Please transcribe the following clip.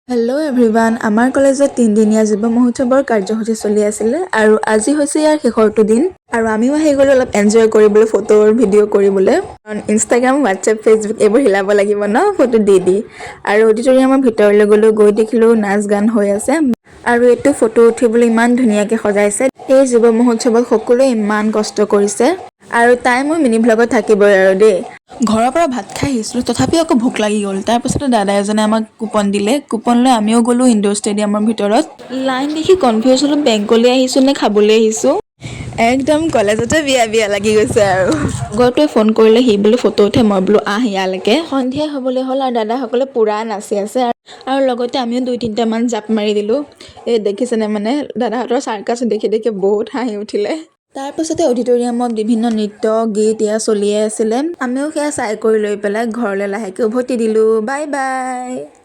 Hello' everyone, আমাৰ কলেজত তিনিদিনীয়া যুৱ মহোৎসৱৰ কাৰ্যসূচী চলি আছিলে আৰু আজি হৈছে ইয়াৰ শেষৰটো দিন। আৰু আমিও আহি গ'লো অলপ এনজয় কৰিবলৈ, ফটো ভিডিঅ' কৰিবলৈ, কাৰণ ইনষ্টাগ্ৰাম, হোৱাটছএপ, ফেচবুক এইবোৰ হিলাব লাগিব ন ফটো দি দি। আৰু অডিটৰিয়ামৰ ভিতৰলৈ গ'লো, গৈ দেখিলোঁ নাচ গান হৈ আছে আৰু এইটো ফটো উঠিবলৈ ইমান ধুনীয়াকৈ সজাইছে। এই যুৱ মহোৎসৱত সকলোৱে ইমান কষ্ট কৰিছে আৰু তাই মোৰ মিনি ভ্লগত থাকিবই আৰু দেই। ঘৰৰ পৰা ভাত খাই আহিছিলোঁ, তথাপিও আকৌ ভোক লাগি গ'ল। তাৰপাছতে দাদা এজনে আমাক কুপন দিলে। কুপন লৈ আমিও গ'লোঁ ইনডোৰ ষ্টেডিয়ামৰ ভিতৰত। লাইন দেখি কনফিউজ হ'লোঁ, বেংকলৈ আহিছোঁ নে খাবলৈ আহিছোঁ। একদম কলেজতে বিয়া বিয়া লাগি গৈছে। আৰু লগৰটোৱে ফোন কৰিলে, সি বোলে ফটো উঠে। মই বোলো আহ ইয়ালৈকে। সন্ধিয়া হ'বলৈ হ'ল আৰু দাদাসকলে পূৰা নাচি আছে আৰু লগতে আমিও দুই তিনিটামান জাপ মাৰি দিলোঁ। এই দেখিছেনে, মানে দাদাহঁতৰ চাৰ্কাছ দেখি দেখি বহুত হাঁহি উঠিলে। তাৰপাছতে অডিটৰিয়ামত বিভিন্ন নৃত্য গীত এয়া চলিয়ে আছিলে। আমিও সেয়া চাই কৰি লৈ পেলাই ঘৰলৈ লাহেকৈ উভতি দিলোঁ। Bye bye.